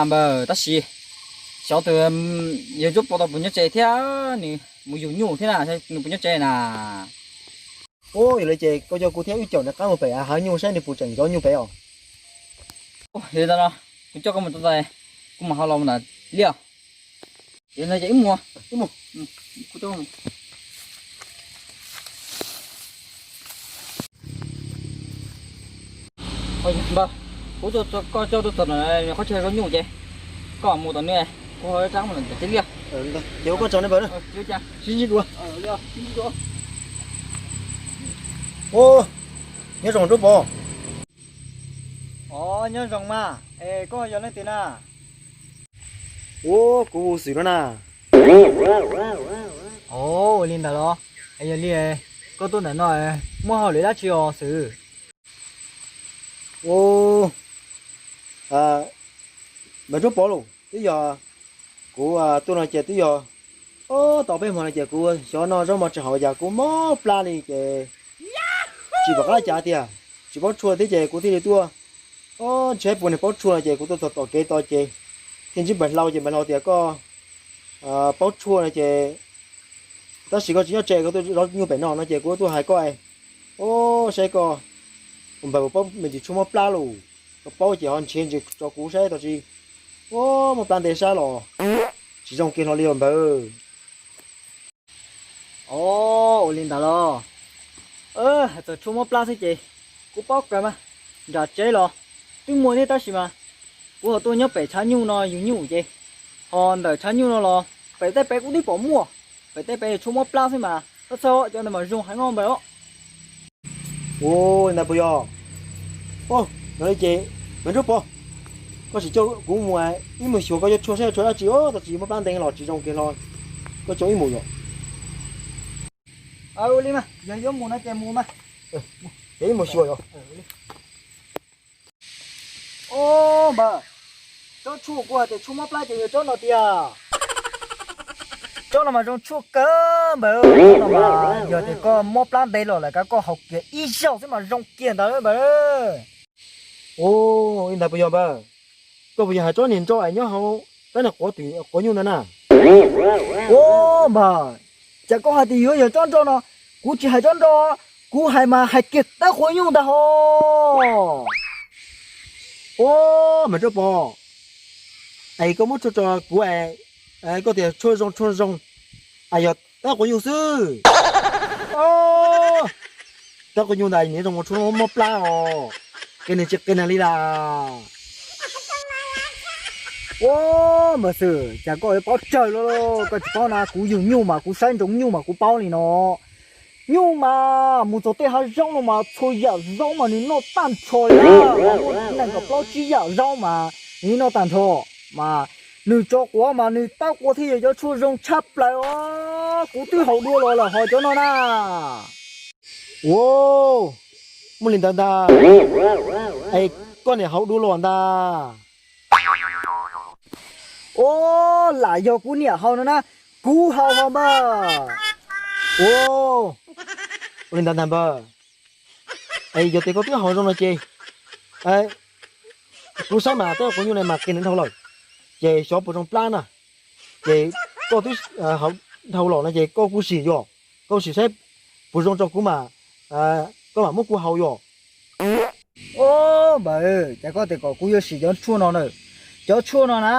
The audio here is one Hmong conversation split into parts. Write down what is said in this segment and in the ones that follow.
Npawg, tab sis xyov tus yawg Ntsuab Pov tau puas nyob tsev thiab, nws mus yug nyuj thiab na, nws puas nyob tsev na? Ub, yog li ces koj coj kuv thiab wb caum nws qab mus pem hav nyuj saib nws puas tseem zov nyuj pem os. Yog li ntawd los kuv coj koj mus txog ntawd, kuv mam ho los mus ntawm liaj. Yog li ces wb mus, wb mus. Npawg, kuv coj koj tuaj txog ntawm qhov chaw zov nyuj ces koj mus tom no, kuv ho rov qab mus ntawm tsev liaj. Ces ua koj tsaug nawb npawg. Sib ntsib dua. Ub, nyob zoo Ntsuab Pov. Os, nyob zoo mas, es koj yog leej twg na? Ub, kuv Xwm no na. Os, ua li ntawd los, es yog li koj tuaj ntawm no muaj hauj lwm dab tsi os Xwm? Ub, npawg Ntsuab Pov lauj, twb yog kuv tuaj no ces twb yog ob tau peb hmo no ces kuv xyov noj zaub mov tsis haus cas kuv mob plab li ces tsis pom qab cas tiag, tsis paub tshuaj thiab ces kuv thiaj li tuaj. Ob, ntshe puas niag paub tshuaj no ces kuv tuaj txog tom kev tod ces thiaj ntsib npawg Hlau ces npawg Hlau tias koj paub tshuaj no ces tab sis koj tsis nyob tsev koj tuaj zov nyuj pem no no ces kuv tuaj hais koj. Ob, saib koj, npawg paub me ntsis tshuaj mob plab lauj, koj paub ces ho nrhiav ntsis tso kuv saib tab sis mob plab ntev sab los tsis zoo kiag hlo li os npawg. Os, ua li ntawd los, hais txog tshuaj mob plab xwb ces kuv paub kawg mas. Nram tsev los twb muaj thiab tab sis mas kuv ho tuaj nyob pem tshav nyuj no yug nyuj ces, ho ntawm tshav nyuj no los pem tej pem kuv twb pom muaj, pem tej pem tshuaj mob plab xwb mas txhob txhawj, cov ntawd mas zoo heev no npawg os. Ua li ntawd puas yog? Os, yog li ces npawg Ntsuab Pov, koj sim coj kuv mus ib mus xyuas koj cov tshuaj saib tshuaj dab tsi os, tab sis mob plab ntev los tsis zoo kiag hlo, koj coj ib mus yom. Ua li mas yog yuav mus no ces mus mas. Ces ib mus xyuas yom. Os npawg, tsob tshuaj kuv hais tias tshuaj mob plab ces yog tsob no tiag. Tsob no mas zoo tshuaj kawg npawg, tsob no mas yog tias koj mob plab ntev los lawm kav koj haus kiag ib zaug xwb mas zoo kiag ntawd npawg. Ua li ntawd puas yog npawg? Koj puas yog hais tsob niag nroj es nyob hauv tab niag quav twm quav nyuj ntawd na? Ua npawg, cas koj hais tias yuav yog tsob nroj no? Kuv tsis hais tsob nroj, kuv hais mas hais kiag tab quav nyuj ntag hos. Ua, mas Ntsuab Pov, es koj muab tshuaj tso kuv, koj tias tshuaj zoo tshuaj zoo, es yog tab quav nyuj xwb. Tab quav nyuj ntawd nws zoo ua tshuaj mob plab os, qia nws tsis qia nws li las. Ua, mas Xwm, cas koj paub tsawg lawm, koj tsis paub na, kuv yug nyuj mas kuv saib ntsoov nyuj mas kuv paub li no. Nyuj mas mus txog tej hav zoov no mas txhua yam zaub mas nws noj tag nrho li, muaj nees nkaum plaub tsib yam zaub mas nws noj tag nrho, mas nws tso quav mas nws tab quav thiaj yog cov tshuaj zoo tshaj plaws os, kuv twb haus dua los lawm hos cov no na. Ua, muaj li ntawd ntag. Es koj niam haus dua los ntag. Ua, lam yog kuv niam haus no na, kuv haus hos npawg. Ua, ua li ntawd ntag npawg. Es yog tias koj twb haus zoo no ces kuv saib mas tab quav nyuj no mas qia nws dhau lawm, ces xyov puas zoo plab na. Ces koj twb haus dhau los no ces koj kuj sim yom, koj sim saib puas zoo rau kuv mas koj mam muab kuv haus yom. Ua, npawg, cas koj tias kom kuv yuav sim cov tshuaj no na? Cov tshuaj no na,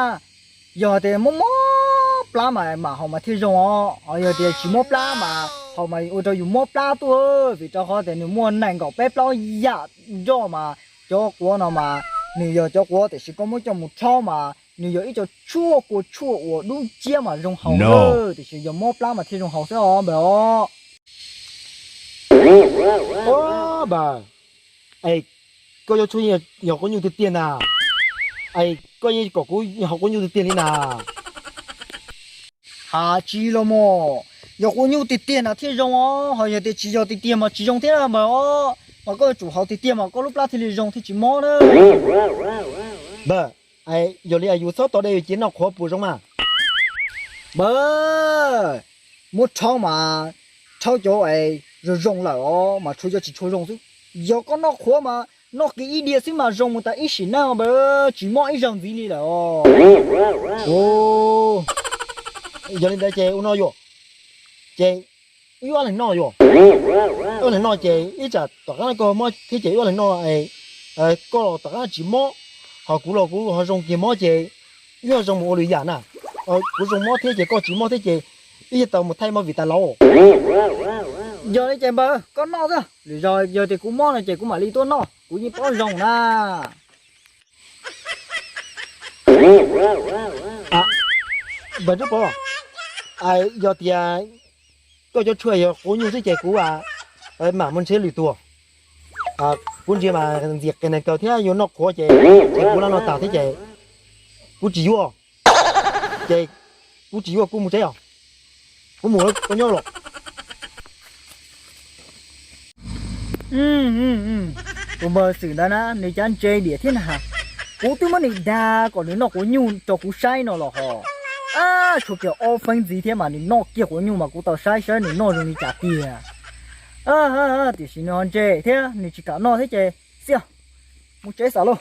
yog tias mob mob plab mas mam haus mas thiaj zoo os, ho yog tias tsis mob plab mas haus mas ua rau yus mob plab tuaj, vim rau qhov tias nws muaj nees nkaum peb plaub yam nroj mas cov quav no mas nws yog cov quav tiam sis koj muab coj mus rhaub mas nws yog ib co tshuaj kua tshuaj uas dub nciab mas zoo haus na, tiam sis yog mob plab mas thiaj zoo haus xwb os npawg os. Ua, npawg, es koj yuav tshuaj yog quav nyuj tiag tiag ntag, es koj yeej kom kuv haus quav nyuj tiag tiag li ntag. Ha tsis los mas, yog quav nyuj tiag tiag na thiaj zoo os, ho yog tias tsis yog tiag tiag mas tsis zoo thiab npawg os, mas koj yuav tsum haus tiag tiag mas koj lub plab thiaj li zoo thiaj tsis mob na. Npawg, yog li yus txhob tos dej yus cia noj qhuav puas zoo mas? Npawg, muab rhaub mas, rhaub cov es zoo zoo lawm os mas tshuav cov tsis tshua zoo xwb. Yog koj noj qhuav mas Noj kiag ib diav xwb mas zoo mus tas ib sim neej npawg, tsis mob ib zaug ntxiv li lawm. Yog li ntawd ces ua no yuam, ces wb ob leeg noj yuam. Wb ob leeg noj ces ib tsam tom qab koj mob thiab ces wb ob leeg noj, koj los tom qab tsis mob, ho kuv los kuv ho zoo kiag mob ces wb ho zoo mus ua lwm yam na. Kuv zoo mob thiab ces koj tsis mob thiab ces wb yuav tau mus thaij movie tas lauj. Yog li ces npawg koj noj xwb, lwm zaus yog tias kuv mob no ces kuv mam li tuaj noj, kuv yeej paub zoo na. Npawg Tub Pov, yog tias koj cov tshuaj yog quav nyuj xwb ces kuv mam mus nrhiav lwm tus. Kuv ntsia mas ntxim qis nees kaus thiab yuav noj qhuav ces kuv los noj tas thiab ces kuv tsis yuav, ces kuv tsis yuav kuv mus tsev os. Kuv mus lawm koj nyob los. Tus npawg Xwm ntawd na nws cav ntse diam thiab na. Kuv twb muab nws dag kom nws noj quav nyuj rau kuv saib no los ho. Tshuav kiag ob feeb ntxiv thiab mas nws noj kiag quav nyuj mas kuv tau saib saib nws noj zoo li cas tiag. Tiam sis nws ho ntse thiab nws tsis kam noj thiab ces xij, mus tsev xwb lauj.